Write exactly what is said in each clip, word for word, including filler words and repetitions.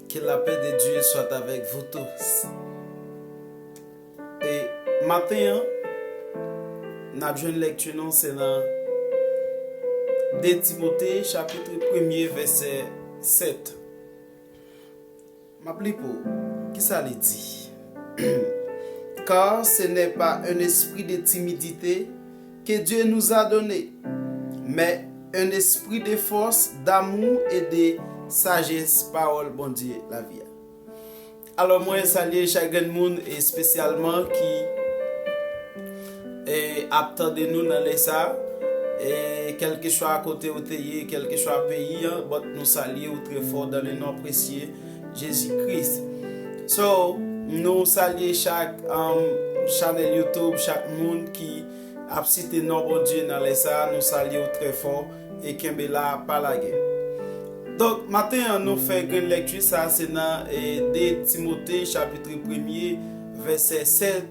Que la paix de Dieu soit avec vous tous. E maten an, n ap jwenn lèkti nou se nan de Timote chapit premye vèsè sèt. M ap li pou ou. Kisa li di? Car ce n'est pas un esprit de timidité que Dieu nous a donné, mais un esprit de force, d'amour et de sagesse. Pawòl Bondye lavi a. Alò, mwen salye chak grenn moun, espesyalman ki e, ap tande nou nan lè sa. E, kèlkeswa kote ou te ye, kèlkeswa peyi an, but nou salye ou trè fò dans le nom précieux Jésus-Christ. So, nou salye chak um, chanèl YouTube, chak moun ki ap site non Bondye nan lè sa, nou salye ou trè fò e kenbe la, pa lage. Donk, maten an, nou fè grenn lèkti sa, se nan e, de Timote, chapit premye, vèsè sèt.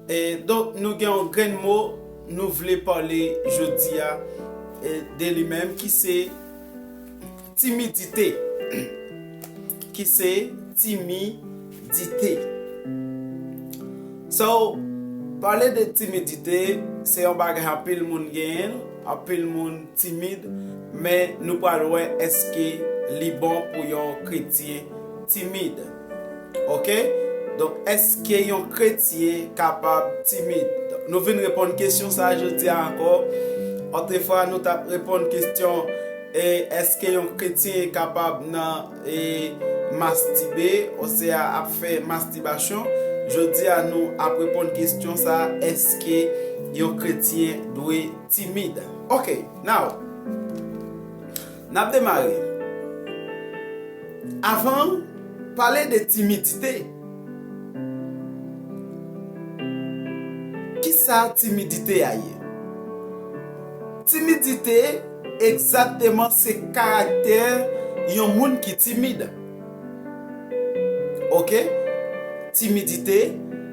E, donk, nou gen yon grenn mo nou vle pale jodi a e, de li menm, ki se timidite. Ki se timidite. So, pale de timidite, se yon bagay anpil moun genyen, anpil moun timid, men nou pral wè èske li bon pou yon kretyen timid. Oke? Donk, èske yon kretyen kapab timid? Nou vin reponn kesyon sa a jodi a ankò. Otrefwa, nou t ap reponn kesyon, e, èske yon kretyen kapab nan e, mastibe, osea ap fè mastibasyon? Jodi a, nou ap reponn kesyon sa a, èske yon kretyen dwe timid? Oke, now, n ap demare. Avan pale de timidite, kisa timidite a ye? Timidite, egzakteman, se karaktè yon moun ki timid. Oke? Timidite,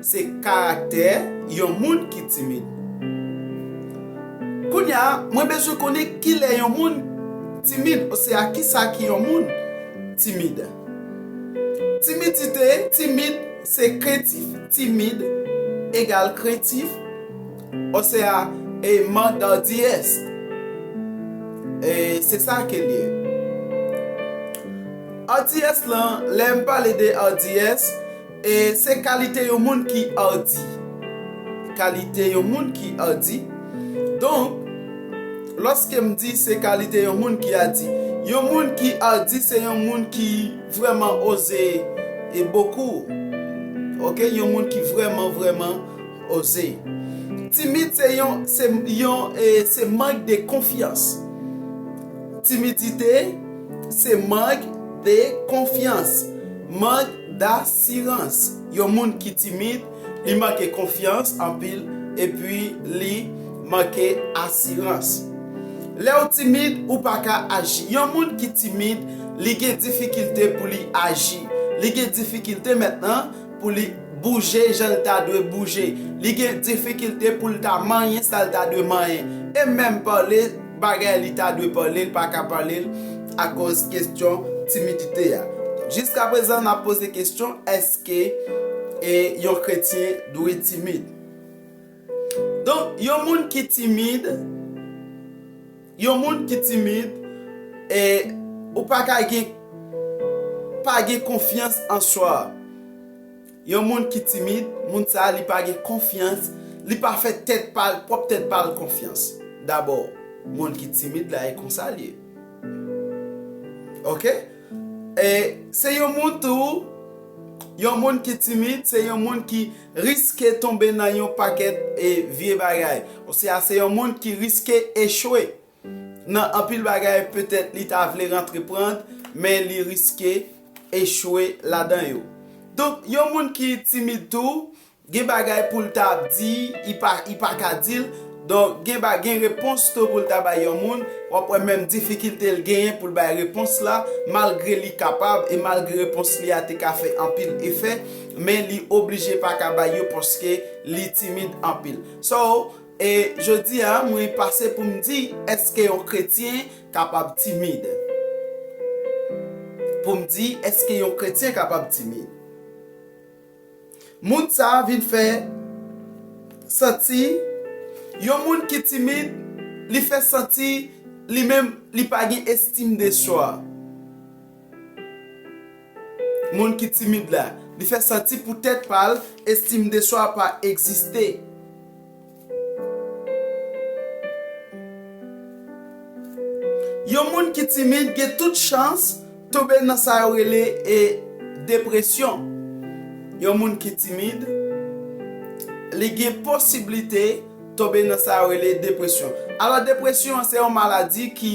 se karaktè yon moun ki timid. Kounye a, mwen bezwen konnen kilè yon moun timid, osea kisa ki yon moun timid. Timidite, timid, se krentif. Timid egal krentif, osea e mank d'ardiyès. E se sa ke l ye. Ardiyès lan, lè m pale de ardiyès, e se kalite yon moun ki ardi. Kalite yon moun ki ardi. Donk, lòske m di se kalite yon moun ki ardi, yon moun ki ardi se yon moun ki vrèman oze e bokou. Oke, yon moun ki vrèman, vrèman oze. Timid se yon, se yon, e, se mank de konfyans. Timidite se mank de konfyans, mank dasirans. Yon moun ki timid, li manke konfyans anpil, epi li manke asirans. Lè w timid, ou pa ka aji. Yon moun ki timid, li gen difikilte pou li aji. Li gen difikilte mentnan pou li bouje jan l ta dwe bouje. Li gen difikilte pou l ta manyen sa l ta dwe manyen. E menm pale, bagay li ta dwe pale, li pa ka pale l akoz kesyon timidite a. Jiskaprezan, n ap poze kesyon, èske e, yon kretyen dwe timid? Donk, yon moun ki timid, yon moun ki timid, e, ou pa ka gen, pa gen konfyans an swa. Yon moun ki timid, moun sa a, li pa gen konfyans, li pa fè tèt pa l, pwòp tèt pa l konfyans. Dabò, moun ki timid la, e konsa l ye. Oke? E se yon moun tou, yon moun ki timid, se yon moun ki riske tonbe nan yon pakèt e vye bagay. Osea, se yon moun ki riske echwe nan anpil bagay, petèt li ta vle rantreprann, men li riske echwe ladan yo. Donk, yon moun ki timid tou, gen bagay pou l ta di, li pa, li pa ka di l. Donk, gen ba, gen repons tou pou l ta bay yon moun. W ap wè menm difikilte l genyen pou l bay repons la, malgre li kapab e malgre repons li a te ka fè anpil efè, men li oblije pa ka bay yo paske li timid anpil. So, e jodi a, mwen pase pou m di, èske yon kretyen kapab timid? pou m di, èske yon kretyen kapab timid? Moun sa a vin fè santi, yon moun ki timid, li fè santi li menm, li pa gen estim de swa. Moun ki timid la, li fè santi pou tèt pa l, estim de swa pa egziste. Yon moun ki timid gen tout chans tonbe nan sa yo rele e depresyon. Yon moun ki timid, li gen posiblite tonbe nan sa yo rele depresyon. Alò, depresyon se yon maladi ki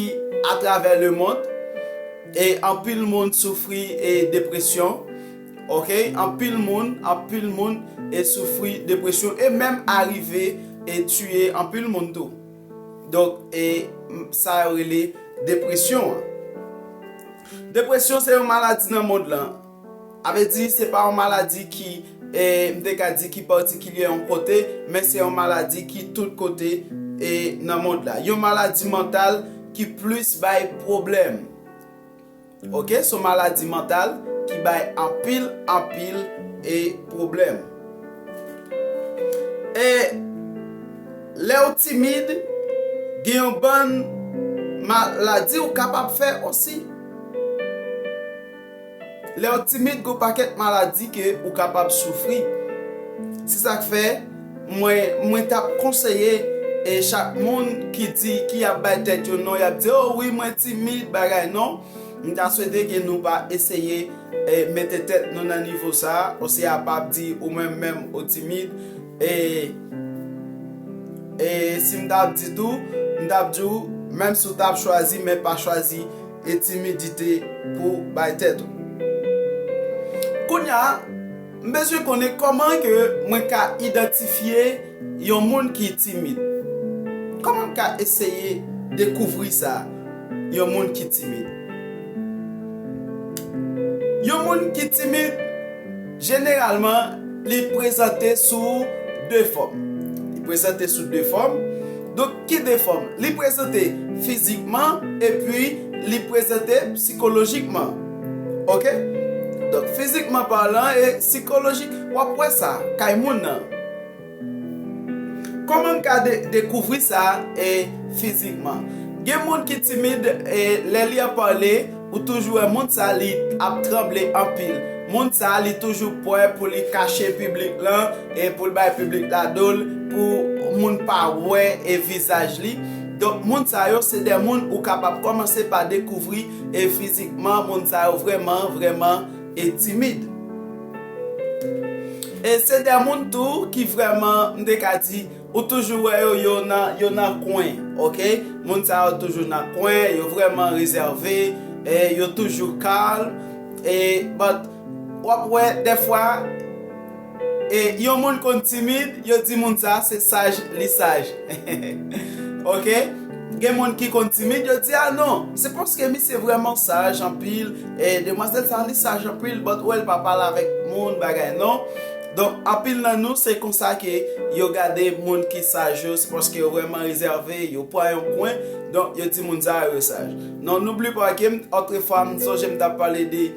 atravè lemonn, e anpil moun soufri e depresyon. Ok, anpil moun, anpil moun e soufri depresyon e menm arive e tiye anpil moun tou. Donk, e sa yo rele depresyon an. Depresyon se yon maladi nan mond lan. A vle di, se pa yon maladi ki, e, m te ka di ki patikilye yon kote, men se yon maladi ki tout kote e nan mond la. Yon maladi mantal ki plis bay pwoblèm. Ok, se yon maladi mantal ki bay anpil, anpil e pwoblèm. E lè w timid, gen yon bann maladi ou kapab fè osi. Lè w timid, gen yon pakèt maladi ke ou kapab soufri. Se sa k fè mwen, mwen t ap konseye e chak moun ki di, ki ap bay tèt yo non, y ap di, "O wi, mwen timid," bagay non. M ta swete ke nou pa eseye e mete tèt nou nan nivo sa a, osi a p ap di ou menm menm ou timid. E, e si m t ap di tou, m t ap di w, menm si w t ap chwazi, men pa chwazi e timidite pou bay tèt ou. Kounye a, m bezwen konnen kòman ke mwen ka idantifye yon moun ki timid. Kòman m ka eseye dekouvri sa, yon moun ki timid? Yon moun ki timid, jeneralman, li prezante sou de fòm. Li prezante sou de fòm. Donk, ki de fòm? Li prezante fizikman, epi li prezante psikolojikman. Ok? Donk, fizikman palan e psikolojik, w ap wè sa kay moun nan. Kòman m ka de-, dekouvri sa e fizikman? Gen moun ki timid e lè li ap pale, ou toujou wè moun sa li ap tranble anpil. Moun sa li toujou pè pou li kache piblik lan e pou l bay piblik la do l, pou moun pa wè e vizaj li. Donk, moun sa yo se de moun ou kapab kòmanse pa dekouvri e fizikman, moun sa yo vrèman, vrèman e timid. E se de moun tou ki vrèman, m te ka di, ou toujou wè yo, yo nan, yo nan kwen, ok? Moun sa yo toujou nan kwen, yo vrèman rezève, e yo toujou kalm, e, but, w ap wè, dèfwa, e yon moun konn timid, yo di moun sa se saj, li saj. Ok? Gen moun ki konn timid, yo di, "Ah non, se paske misye vrèman saj anpil, e demwazèl sa li saj anpil, but ou wè l pa pale avèk moun, bagay non." Donk, anpil nan nou, se konsa ke yo gade moun ki saj yo, se paske yo vrèman rezève, yo pran yon kwen, donk yo di moun sa yo saj. Non, n'oublie pas que, otrefwa, m sonje m t ap pale de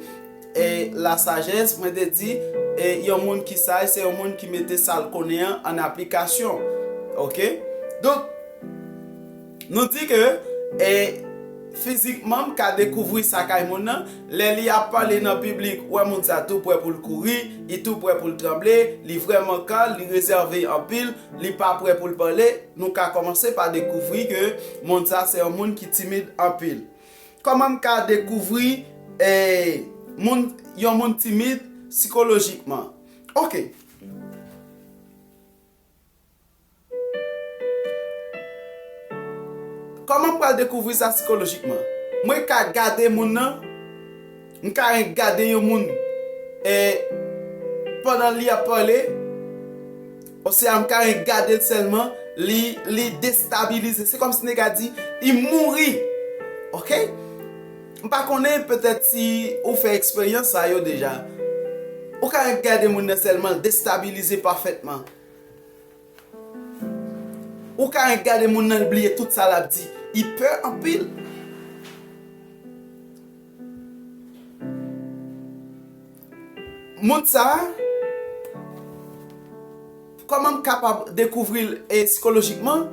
e la sajès, mwen te di, e yon moun ki saj, se yon moun ki mete sa l konnen an, an aplikasyon. Ok? Donk, nou di ke, e fizikman, m ka dekouvri sa kay moun nan, lè li ap pale nan piblik, wè moun sa tou prè pou l kouri, li tou prè pou l tranble, li vrèman kalm, li rezève anpil, li pa prè pou l pale, nou ka kòmanse pa dekouvri ke moun sa se yon moun ki timid anpil. Kòman m ka dekouvri, eh, moun, yon moun timid sikolojikman? Ok. Kòman m pral dekouvri sa sikolojikman? Mwen ka gade moun nan, m ka renk gade yon moun, eh, pandan li ap pale, oswa m ka renk gade l sèlman, li, li destabilize. Se kòmsi nèg la di, li mouri. Ok? M pa konnen, petèt si ou fè eksperyans sa yo deja. Ou ka renk gade moun nan sèlman, l destabilize pafètman. Ou ka renk gade moun nan, l bliye tout sa l ap di. Li pè anpil. Moun sa, kòman m kapab dekouvri l e sikolojikman?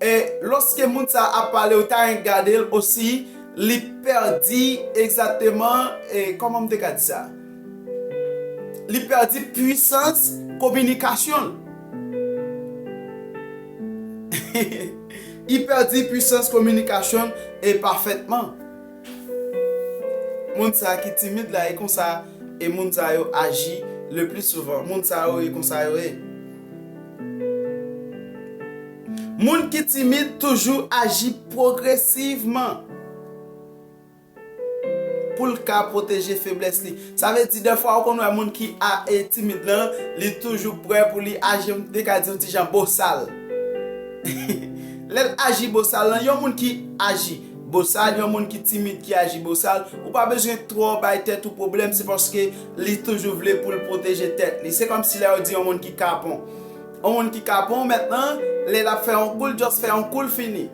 E lòske moun sa ap pale, ou ta renmen gade l osi, li pèdi egzakteman, e kòman m te ka di sa? Li pèdi pwisans kominikasyon l. Li pèdi pwisans kominikasyon l e pafètman. Moun sa ki timid la, e konsa, e moun sa yo aji le pli souvan. Moun sa yo, e konsa yo ye. Moun ki timid toujou aji pwogresivman pou l ka pwoteje feblès li. Sa vle di, dèfwa, ou konn wè moun ki a, e, timid lan, li toujou prè pou li aji, m te ka di yon ti jan bosal. Lè l aji bosal lan, yon moun ki aji bosal, yon moun ki timid ki aji bosal, ou pa bezwen twò bay tèt ou pwoblèm, se paske li toujou vle pou l pwoteje tèt li. Se kòmsi lè yo di yon moun ki kapon. Yon moun ki kapon, mentnan, lè l ap fè yon kou, l just fè yon kou, l fini.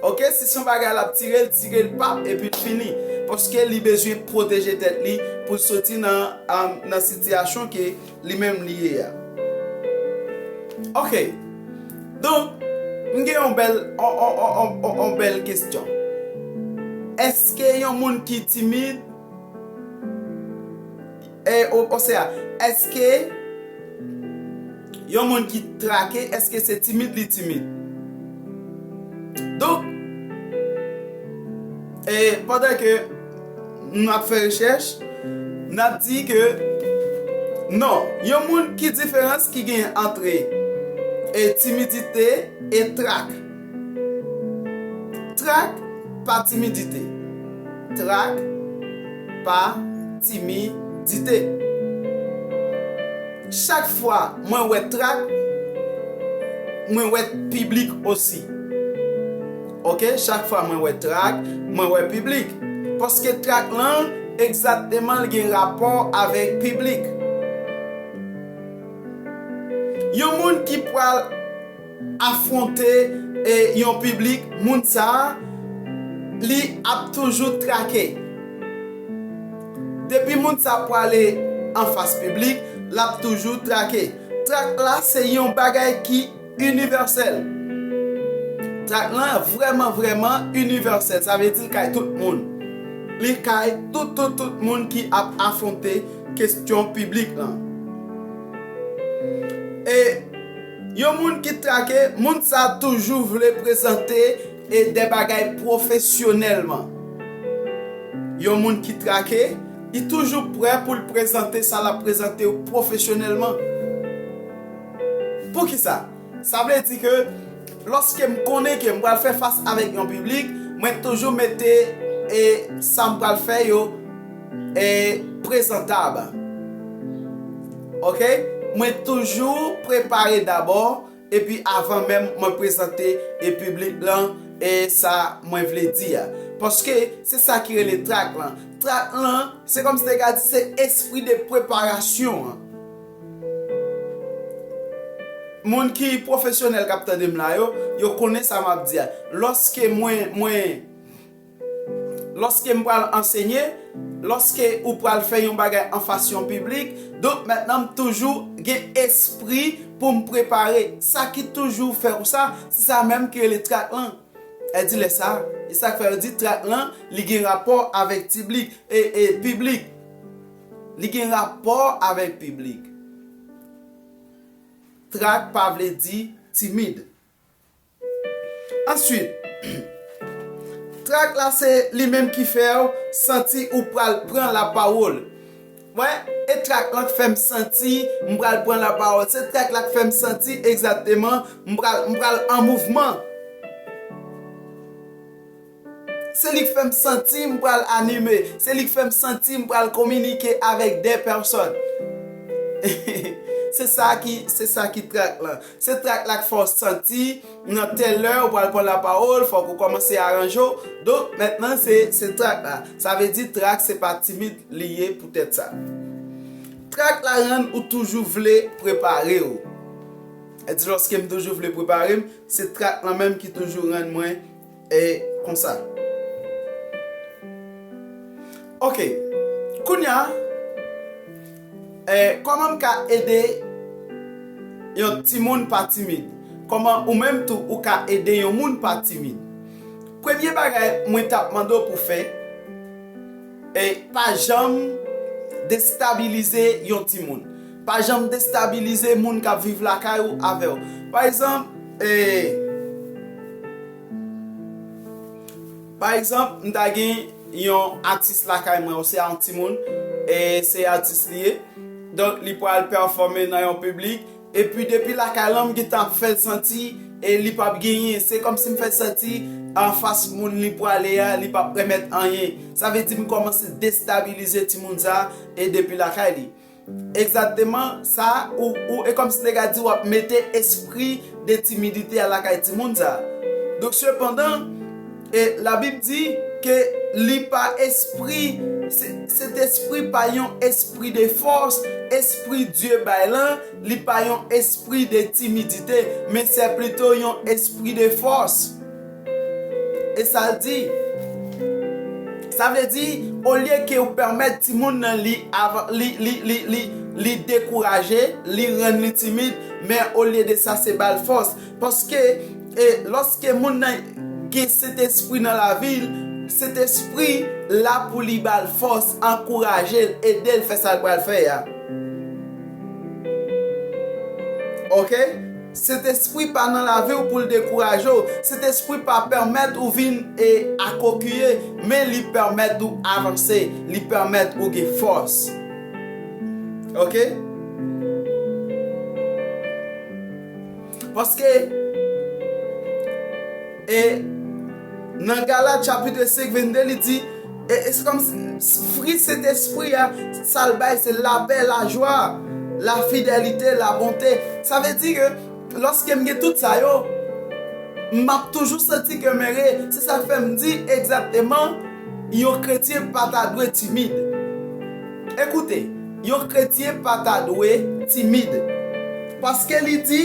Oke, si se yon bagay l ap tire, l tire, l pap, epi l fini. Paske li bezwen pwoteje tèt li pou l soti nan, um, nan sitiyasyon ke li menm li ye a. Oke. Donk, m gen yon bèl, yon, yon, yon, yon, yon bèl kesyon. Èske yon moun ki timid, e, o, o, se a, èske yon moun ki trake, èske se timid li timid? Donk, e, pandan ke n ap fè rechèch, n ap di ke non, yon moun ki diferans ki gen antre, e, timidite e trak. Trak pa timidite. Trak pa timidite. Chak fwa mwen wè trak, mwen wè piblik osi. Oke, chak fwa mwen wè trak, mwen wè piblik. Paske trak lan, egzakteman, l gen rapò avèk piblik. Yon moun ki pral afwonte, e, yon piblik, moun sa a, li ap toujou trake. Depi moun sa a prale anfas piblik, l ap toujou trake. Trak la se yon bagay ki inivèsèl. Trak lan vrèman, vrèman inivèsèl. Sa vle di l kay tout moun. Li kay tout, tout, tout moun ki ap afwonte kesyon piblik lan. E yon moun ki trake, moun sa toujou vle prezante e de bagay pwofesyonèlman. Yon moun ki trake, li toujou prè pou l prezante sa l ap prezante yo pwofesyonèlman. Poukisa? Sa vle di ke lòske m konnen ke m pral fè fas avèk yon piblik, mwen toujou mete, e, sa m pral fè yo, e, prezantab. Oke? Mwen toujou prepare dabò, epi avan menm mwen prezante, e, piblik lan, e, sa mwen vle di a. Paske se sa ki rele trak lan. Trak lan, se kòmsi te ka di se espri de preparasyon an. Moun ki pwofesyonèl k ap tande m la yo, yo konnen sa m ap di a. Lòske mwen, mwen, lòske m pral ansenye, lòske ou pral fè yon bagay anfas yon piblik, donk mentnan m toujou gen espri pou m prepare. Sa ki toujou fè ou sa, se sa menm ki rele trak lan. E di lè sa, e sa k fè yo di trak lan, li gen rapò avèk tiblik, e, e, piblik. Li gen rapò avèk piblik. Trak pa vle di timid. Answit, trak la se li menm ki fè w santi ou pral pran lapawòl. Wè, e trak lan k fè m santi m pral pran lapawòl. Se trak la k fè m santi egzakteman m pral, m pral an mouvman. Se li k fè m santi m pral anime. Se li k fè m santi m pral kominike avèk de pèsòn. Se sa ki, se sa ki trak lan. Se trak la k fè w santi nan tèl lè ou pral pran lapawòl, fòk ou kòmanse aranje w. Donk, mentnan, se, se trak la. Sa vle di trak se pa timid li ye poutèt sa. Trak la rann ou toujou vle prepare w. E di lòske m toujou vle prepare m, se trak lan menm ki toujou rann mwen, e, konsa. Oke. Kounye a, Eh, kòman m ka ede yon timoun pa timid? Kòman ou menm tou ou ka ede yon moun pa timid? Premye bagay mwen t ap mande w pou fè, e pa janm destabilize yon timoun. Pa janm destabilize moun k ap viv lakay ou avè w. Pa egzanp, e, pa egzanp, m ta gen yon atis lakay mwen, ou se yon timoun, e se atis li ye. Donk, li pral pèfòme nan yon piblik, epi depi lakay lan, m gentan ap fè l santi, e li p ap genyen. Se kòmsi m fè l santi anfas moun li prale a, li p ap remèt anyen. Sa vle di m kòmanse destabilize timoun sa a, e depi lakay li. Egzakteman, sa, ou, ou, e kòmsi nèg la di w ap mete espri de timidite a lakay timoun sa. Donk, sepandan, e Labib di ke li pa espri, se, Sentespri pa yon espri de fòs, espri Dye bay lan, li pa yon espri de timidite, men se plito yon espri de fòs. E sa l di, sa vle di, olye ke ou pèmèt timoun nan li, av- li, li, li, li, li dekouraje, li rann li timid, men olye de sa, se ba l fòs. Paske, e, lòske moun nan gen Sentespri nan lavi l, Sentespri la pou li ba l fòs, ankouraje l, ede l fè sa l pral fè a. Oke? Sentespri pa nan lavi w pou l dekouraje w. Sentespri pa pèmèt ou vin, e, akokiye, men li pèmèt ou avanse, li pèmèt ou gen fòs. Oke? Paske, e, nan Galat chapit senk vennde, li di, e, e se kòmsi fwi Sentespri a, sa l bay, se lapè, lajwa, lafidelite, labonte. Sa vle di ke lòske m gen tout sa yo, m ap toujou santi ke m ere. Se sa k fè m di egzakteman, yon kretyen pa ta dwe timid. Ekoute, yon kretyen pa ta dwe timid. Paske li di,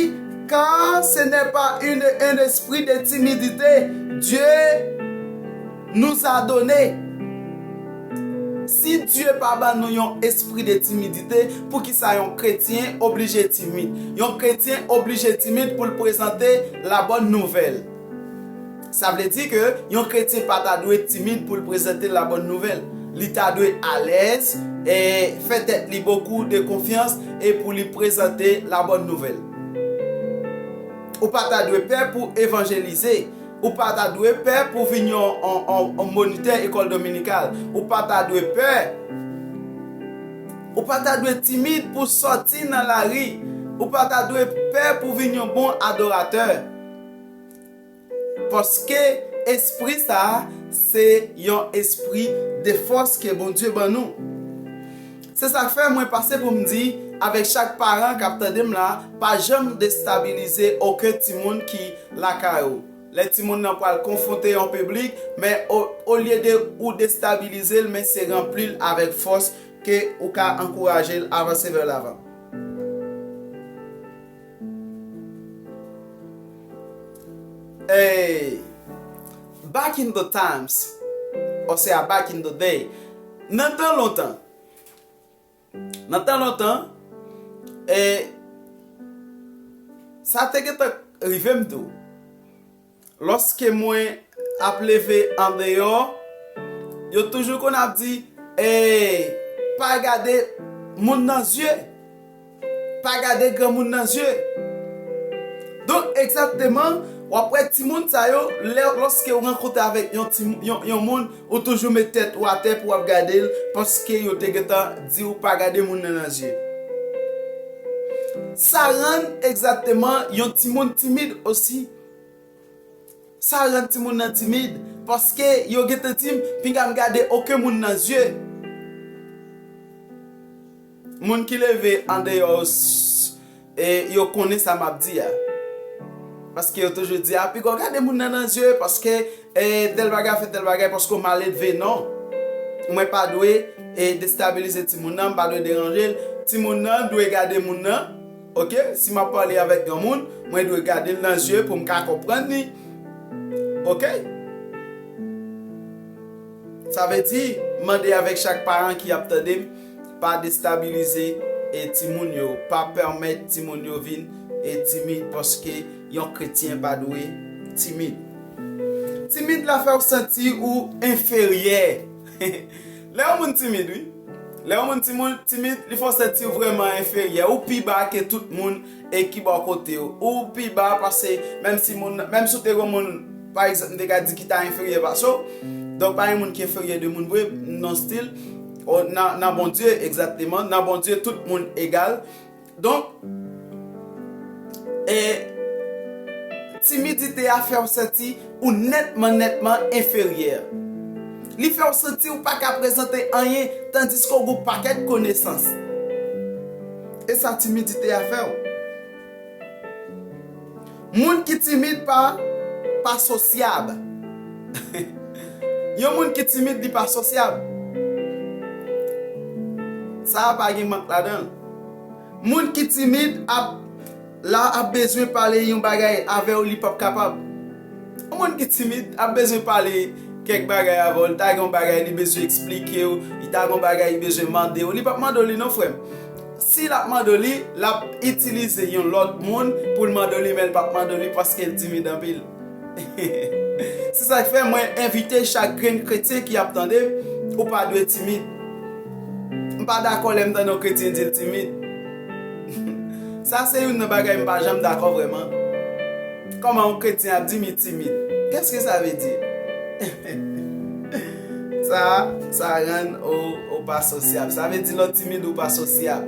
car ce n'est pas une, un esprit de timidité Dieu nous a donné. Si Dye pa ban nou yon espri de timidite, poukisa yon kretyen oblije timid? Yon kretyen oblije timid pou l prezante la bonne nouvelle. Sa vle di ke yon kretyen pa ta dwe timid pou l prezante la bonne nouvelle. Li ta dwe alèz e fè tèt li bokou de konfyans e pou li prezante la bonne nouvelle. Ou pa ta dwe pè pou evanjelize. Ou pa ta dwe pè pou vin yon, yon, yon, yon monitè ekòl dominikal. Ou pa ta dwe pè. Ou pa ta dwe timid pou sòti nan lari. Ou pa ta dwe pè pou vin yon bon adoratè. Paske espri sa a, se yon espri de fòs ke Bondye ban nou. Se sa k fè mwen pase pou m di, avèk chak paran k ap tande m la, pa janm destabilize okenn timoun ki lakay ou. Lè timoun nan pral konfwonte yon piblik, men o-, olye de ou destabilize l, men se ranpli l avèk fòs ke ou ka ankouraje l avanse vè lavan. Hey, back in the times, osea back in the day, nan tan lontan, nan tan lontan, e, sa te gentan rive m tou. Lòske mwen ap leve andeyò, yo toujou konn ap di, e, pa gade moun nan zye. Pa gade granmoun nan zye. Donk, egzakteman, w ap wè timoun sa yo, lè, lòske w rankontre avèk yon, ti, yon, yon moun, ou toujou met tèt ou atè pou w ap gade l, paske yo te gentan di w pa gade moun nan nan zye. Sa rann egzakteman yon timoun timid osi. Sa rann timoun nan timid, paske yo gentan di m, pinga m gade okenn moun nan zye. Moun ki leve andeyò, s-, e yo konnen sa m ap di a. Paske yo toujou di, a, piga w gade moun nan nan zye, paske, e, tèl bagay fè tèl bagay, paske w maledve, non. Mwen pa dwe, e, destabilize timoun nan, m pa dwe deranje l. Timoun nan dwe gade moun nan, oke? Si m ap pale avèk yon moun, mwen dwe gade l nan zye pou m ka konprann li. Oke? Sa vle di, mande avèk chak paran ki ap tande m, pa destabilize e timoun yo, pa pèmèt timoun yo vin e timid, paske yon kretyen pa dwe timid. Timid la fè w santi ou enferyè. Lè yon moun timid, wi. Lè yon moun timoun, timid, li fè w santi w vrèman enferyè. Ou pi ba ke tout moun e ki bò kote w. Ou pi ba pase, menm si moun, menm si w te gon moun, pa egzanp, m te ka di ki ta enferyè pase w. Donk, pa gen moun ki enferyè de moun vre, nan stil, o, nan, nan Bondye, egzakteman. Nan Bondye, tout moun egal. Donk, e, timidite a fè w santi ou nètman, nètman enferyè. Li fè w santi ou pa ka prezante anyen, tandiske w gon pakèt konesans. E sa timidite a fè w. Moun ki timid pa, pa sosyab. Yon moun ki timid, li pa sosyab. Sa a pa gen mank ladan l. Moun ki timid ap la ap bezwen pale yon bagay avè w, li p ap kapab. Yon moun ki timid ap bezwen pale kèk bagay avè w, li ta gen yon bagay li bezwen eksplike w, li ta gen yon bagay li bezwen mande w, li p ap mande w li non, frè m. Si l ap mande w li, l ap itilize yon lòt moun pou l mande w li, men l p ap mande w li paske l timid anpil. Se sa k fè mwen envite chak grenn kretyen ki ap tande m, ou pa dwe timid. M pa dakò lè m tande yon kretyen di l timid. Sa se youn nan bagay m pa janm dakò vrèman. Kòman yon kretyen ap di m li timid? Qu'est-ce que ça veut dire? Sa, sa rann ou, ou pa sosyab. Sa vle di lè w timid ou pa sosyab.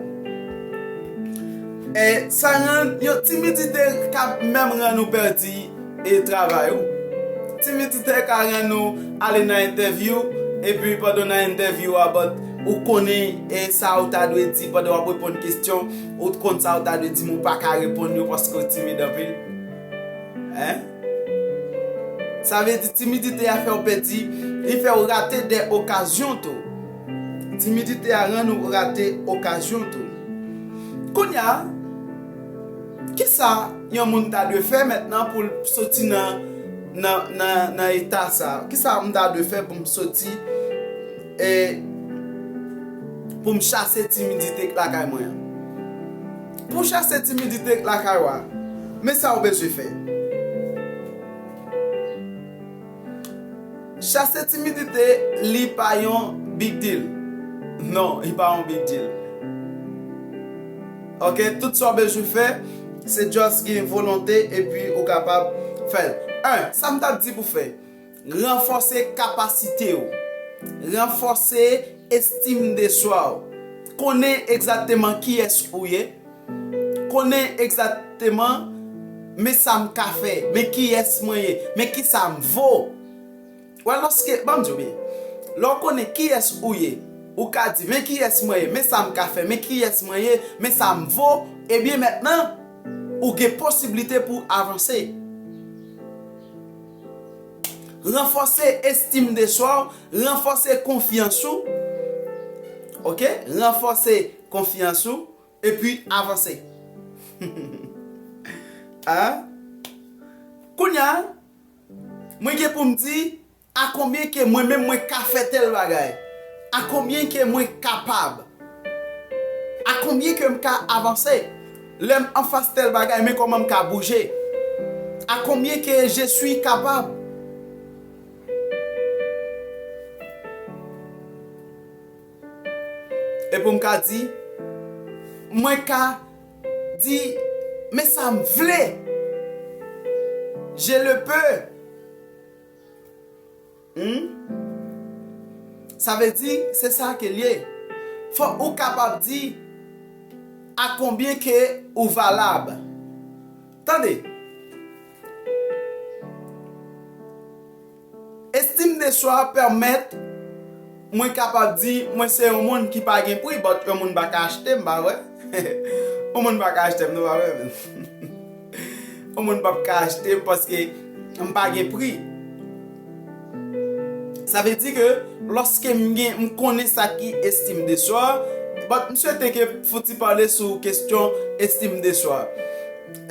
E sa rann yon timidite ka menm rann ou pèdi e travay ou. Timidite ka rann ou ale nan entèvyou, epi pandan w nan entèvyou a, but ou konnen e sa ou ta dwe di pandan w ap reponn kesyon, ou konn sa ou ta dwe di, men ou pa ka reponn yo paske w timid anpil. Hein? Sa vle di timidite a fè w pèdi, li fè w rate de okazyon tou. Timidite a rann ou rate okazyon tou. Kounye a, kisa yon moun ta dwe fè mentnan pou l soti nan, nan, nan, nan eta sa a? Kisa m ta dwe fè pou m soti, e, pou m chase timidite k lakay mwen an? Pou w chase timidite k lakay w a, men sa w bezwen fè. Chase timidite, li pa yon big deal. Non, li pa yon big deal. Ok, tout sa w bezwen fè, se just gen volonte epi ou kapab fè l. En, sa m t ap di pou fè, ranfòse kapasite w. Ranfòse estim de swa w. Konnen egzakteman kiyès ou ye. Konnen egzakteman, men sa m ka fè, men kiyès mwen ye, men kisa m vo. Wè, lòske, ban m di w byen, lè w konnen kiyès ou ye, ou ka di, men kiyès mwen ye, men sa m ka fè, men kiyès mwen ye, men sa m vo, ebyen mentnan, ou gen posiblite pou w avanse. Ranfòse estim de swa w, ranfòse konfyans ou. Ok? Ranfòse konfyans ou, epi avanse. Hein? Kounye a, mwen gen pou m di, a konbyen ke mwen menm mwen ka fè tèl bagay? A konbyen ke mwen kapab? A konbyen ke m ka avanse? Lè m anfas tèl bagay, men kòman m ka bouje? A konbyen ke je suis capable? E pou m ka di, mwen ka di, men sa m vle. Je le peux. Hmm? Sa vle di, se sa ke l ye. Fò ou kapab di a konbyen ke ou valab. Tande. Estim de swa pèmèt mwen kapab di mwen se yon moun ki pa gen pri, but yon moun pa ka achte m, pa vre? Yon moun pa ka achte m, non, pa vre? Yon moun p ap ka achte m paske m pa gen pri. Sa vle di ke lòske m gen, m konnen sa ki estim de swa, but m swete ke fouti pale sou kesyon estim de swa.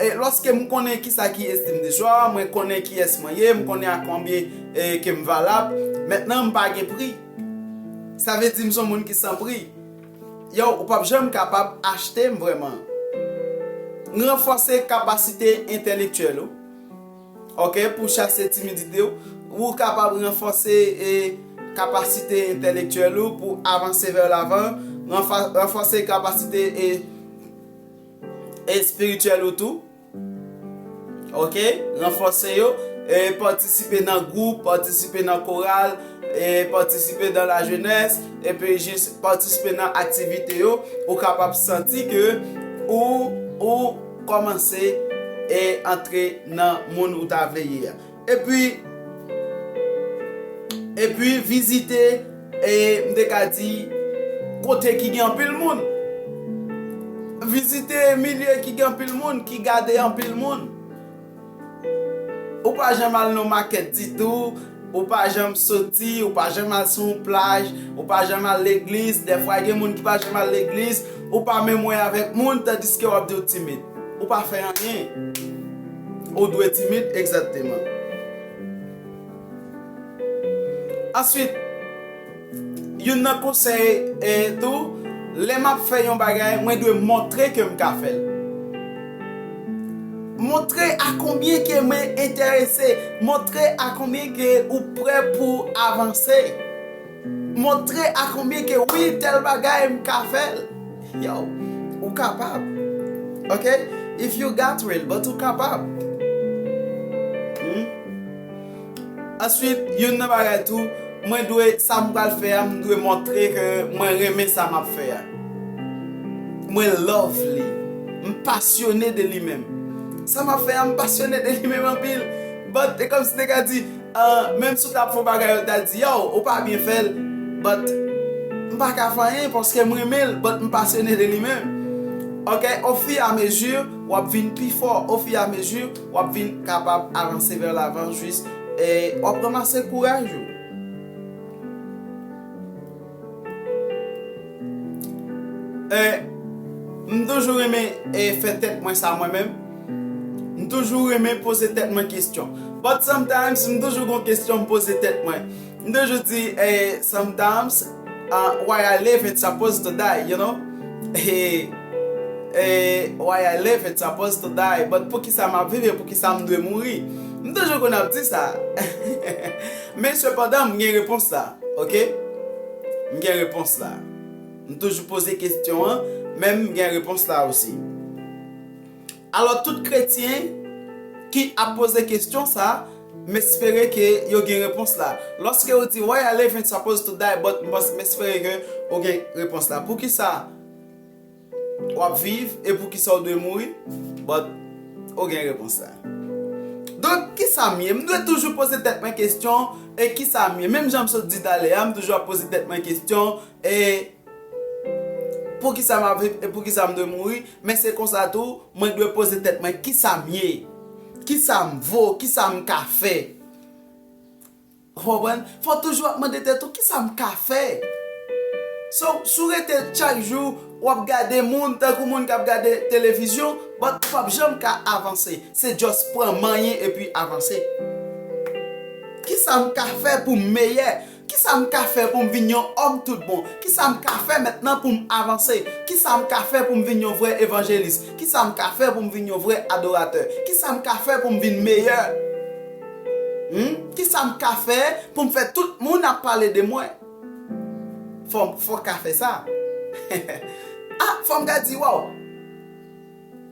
E lòske m konnen kisa ki estim de swa, mwen konnen kiyès mwen ye, m konnen a konbyen, e, ke m valab. Mentnan, m pa gen pri. Sa vle di m se yon moun ki san pri. Yo, ou p ap janm kapab achte m vrèman. Ranfòse kapasite entèlektyèl ou. Ok, pou chase timidite w, ou kapab ranfòse e kapasite entèlektyèl ou pou avanse vè lavan, ranfa- ranfòse kapasite e espirityèl ou tou. Ok, ranfòse yo, e patisipe nan gwoup, patisipe nan koral, e patisipe nan lajenès, epi jis patisipe nan aktivite yo, ou kapab santi ke ou ou kòmanse e antre nan moun ou ta vle ye a. Epi epi vizite, e m te ka di, kote ki gen anpil moun. Vizite milye ki gen anpil moun, ki gade anpil moun. Ou pa janm al nan makèt ditou, ou pa janm soti, ou pa janm al sou yon plaj, ou pa janm al legliz. Dèfwa gen moun ki pa janm al legliz, ou pa menm wè avèk moun, tandiske w ap di w timid. Ou pa fè anyen. Ou dwe timid, egzakteman. Answit, youn nan konsèy, e, tou, lè m ap fè yon bagay, mwen dwe montre ke m ka fè l. Montre a konbyen ke mwen enterese, montre a konbyen ke ou prè pou avanse. Montre a konbyen ke wi, tèl bagay m ka fè l. Yo, ou kapab. Ok? If you got real, but ou kapab. Hmm? Answit, youn nan bagay tou, mwen dwe, sa m pral fè a, m dwe montre ke mwen renmen sa m ap fè a. Mwen love li. M pasyone de li menm. Sa m ap fè a, m pasyone de li menm anpil. But, e kòmsi te ka di, ah, menm si w t ap fè yon bagay, yo t ap di, yo, ou pa byen fè l. But, m pa ka fè anyen paske m renmen l, but m pasyone de li menm. Ok, ofiramezi, w ap vin pi fò. Ofiramezi, w ap vin kapab avanse vè lavan jis, e w ap ranmase kouraj ou. E, m toujou renmen, e, fè tèt mwen sa mwen menm. M toujou renmen poze tèt mwen kesyon. But sometimes, m toujou gon kesyon m poze tèt mwen. M toujou di, e, sometimes, uh, why I live ain't supposed to die, you know? E, e, why I live ain't supposed to die, but poukisa m ap viv e poukisa m dwe mouri? M toujou konn ap di sa. Men sepandan, m gen repons la. Ok? M gen repons la. M toujou poze kesyon an, men m gen repons la osi. Alò, tout kretyen ki ap poze kesyon sa, m espere ke yo gen repons la. Lòske yo di, why I live ain't supposed to die, but m panse, m espere ke ou gen repons la. Poukisa w ap viv e poukisa w dwe mouri, but ou gen repons la. Donk, kisa m ye? M dwe toujou poze tèt mwen kesyon, e kisa m ye? Menm jan m sot di talè a, m toujou ap poze tèt mwen kesyon, e poukisa m ap viv e poukisa m dwe mouri, men se konsa tou, mwen dwe poze tèt mwen kisa m ye, kisa m vo, kisa m ka fè. Ou konprann? Fò w toujou ap mande tèt ou, kisa m ka fè? So, si w rete chak jou, w ap gade moun tankou moun k ap gade televizyon, but ou p ap janm ka avanse. Se just pran manyen epi avanse. Kisa m ka fè pou m meyè? Kisa m ka fè pou m vin yon òm tout bon? Kisa m ka fè mentnan pou m avanse? Kisa m ka fè pou m vin yon vrè evanjelis? Kisa m ka fè pou m vin yon vrè adoratè? Kisa m ka fè pou m vin meyè? Hmm? Kisa m ka fè pou m fè tout moun ap pale de mwen? Fò, fò w ka fè sa. Ah, fò m ka di, wow.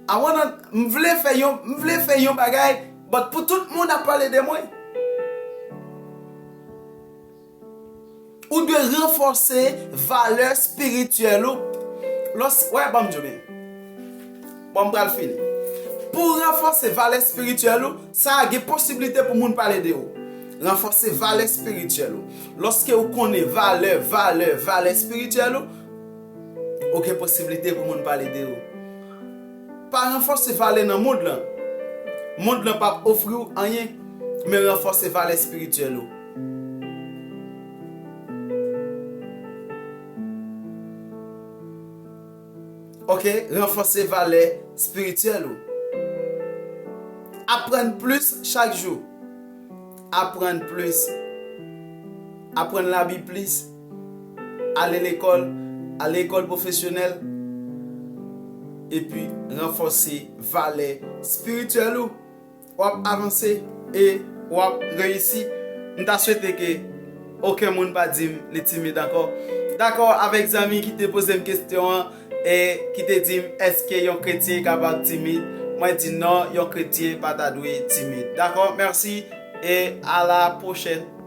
I wanna, m vle fè yon, m vle fè yon bagay, but pou tout moun ap pale de mwen. Ou dwe ranfòse valè espirityèl ou. Lòs, wè, ban m di w byen. Bon, m pral fini. Pou w ranfòse valè espirityèl ou, sa a gen posiblite pou moun pale de ou. Ranfòse valè espirityèl ou. Lòske ou konnen valè, valè, valè espirityèl ou, ou gen posiblite pou moun pale de ou. Pa ranfòse valè nan mond lan. Mond lan p ap ofri w anyen, men ranfòse valè espirityèl ou. Ok, ranfòse valè espirityèl ou. Aprann plis chak jou. Aprann plis. Aprann Labib plis. Ale lekòl. al lekòl pwofesyonèl, epi ranfòse valè espirityèl ou, w ap avanse e w ap reyisi. M ta swete ke okenn moun pa di m li timid ankò. Dakò avèk zanmi ki te poze m kesyon an e ki te di m èske yon kretyen kapab timid, mwen di non, yon kretyen pa ta dwe timid. Dakò, mèsi e a la pwochèn.